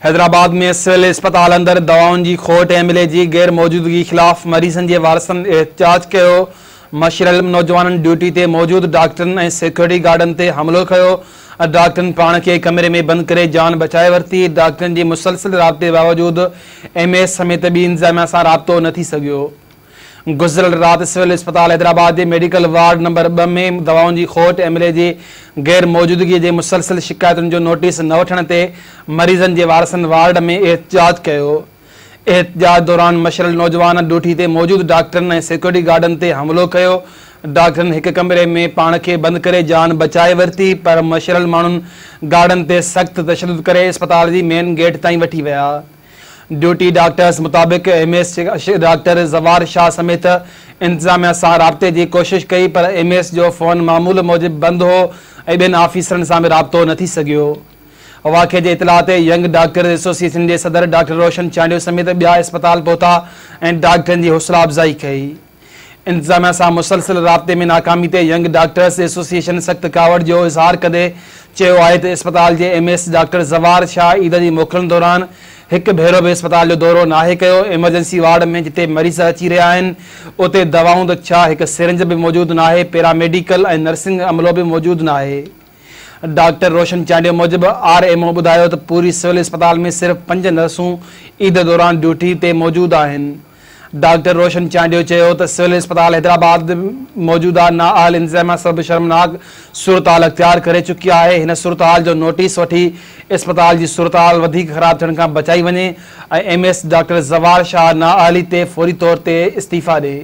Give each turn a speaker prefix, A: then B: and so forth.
A: Hyderabad ۾ civil اسپتال اندر دوائن جي کوٽ ۽ عملي جي غير موجودگي خلاف مريضن جي وارثن احتجاج ڪيو، مشرل نوجوانن ڊيوٽي تي موجود ڊاڪٽرن ۽ سيڪيورٽي گارڊن تي حملو ڪيو، ڊاڪٽرن پاڻ کي ڪمري ۾ بند ڪري جان بچائي ورتي، ڊاڪٽرن جي مسلسل رابطي باوجود ايم ايس سميت ٻي انتظاميا سان رابطو نه ٿي سگهيو. گذريل رات سول اسپتال حيدرآباد جي ميڊيڪل وارڊ نمبر ٻه ۾ دوائن جي کوٽ، عملي جي غير موجودگي جي مسلسل شڪايتن جو نوٽيس نه وٺڻ تي مريضن جي وارثن وارڊ ۾ احتجاج ڪيو. احتجاج دوران مشرل نوجوان ڊيوٽي تي موجود ڊاڪٽرن ۽ سيڪيورٽي گارڊن تي حملو ڪيو. ڊاڪٽرن هڪ ڪمري ۾ پاڻ کي بند ڪري جان بچائي ورتي پر مشرل ماڻهن گارڊن تي سخت تشدد ڪري اسپتال جي مين گيٽ تائين وٺي ويا. ڊيوٽي ڊاڪٽرز مطابق M S doctor Zawar Shah سميت انتظاميا سان رابطي جي ڪوشش ڪئي پر ايم ايس جو فون معمول موجب بند هو ۽ ٻين آفيسرن سان به رابطو نه ٿي سگهيو. واقعي جي اطلاع تي ينگ ڊاڪٽرز ايسوسيئيشن جي صدر ڊاڪٽر روشن چانڊيو سميت ٻيا اسپتال پهتا ۽ ڊاڪٽرن جي حوصلا افزائي ڪئي. انتظاميا سان مسلسل رابطي ۾ ناڪامي تي ينگ ڊاڪٽرز ايسوسيئيشن سخت ڪاوڙ جو اظهار ڪندي چيو آهي ته اسپتال جي M S doctor Zawar Shah Eid جي موڪلن دوران هڪ ڀيرو به اسپتال جو دورو ناهي ڪيو، ايمرجنسي وارڊ ۾ جتي مريض اچي رهيا آهن اتي دوائون ته ڇا هڪ سرنج به موجود ناهي، پيرا ميڊيڪل ۽ نرسنگ عملو به موجود ناهي. ڊاڪٽر روشن چانڊيو موجب آر ايم او ٻڌايو ته پوري سول اسپتال ۾ صرف پنج نرسون عيد دوران ڊيوٽي تي موجود آهن. ڊاڪٽر روشن چانڊيو چيو ته سول اسپتال حيدرآباد موجوده نااهل انتظاميا سبب شرمناڪ صورتحال اختيار ڪري چڪي آهي، هن صورتحال جو نوٽيس وٺي اسپتال جي صورتحال وڌيڪ خراب ٿيڻ کان بچائي وڃي ۽ M S doctor Zawar Shah نااهلي تي فوري طور تي استعيفيٰ ڏئي.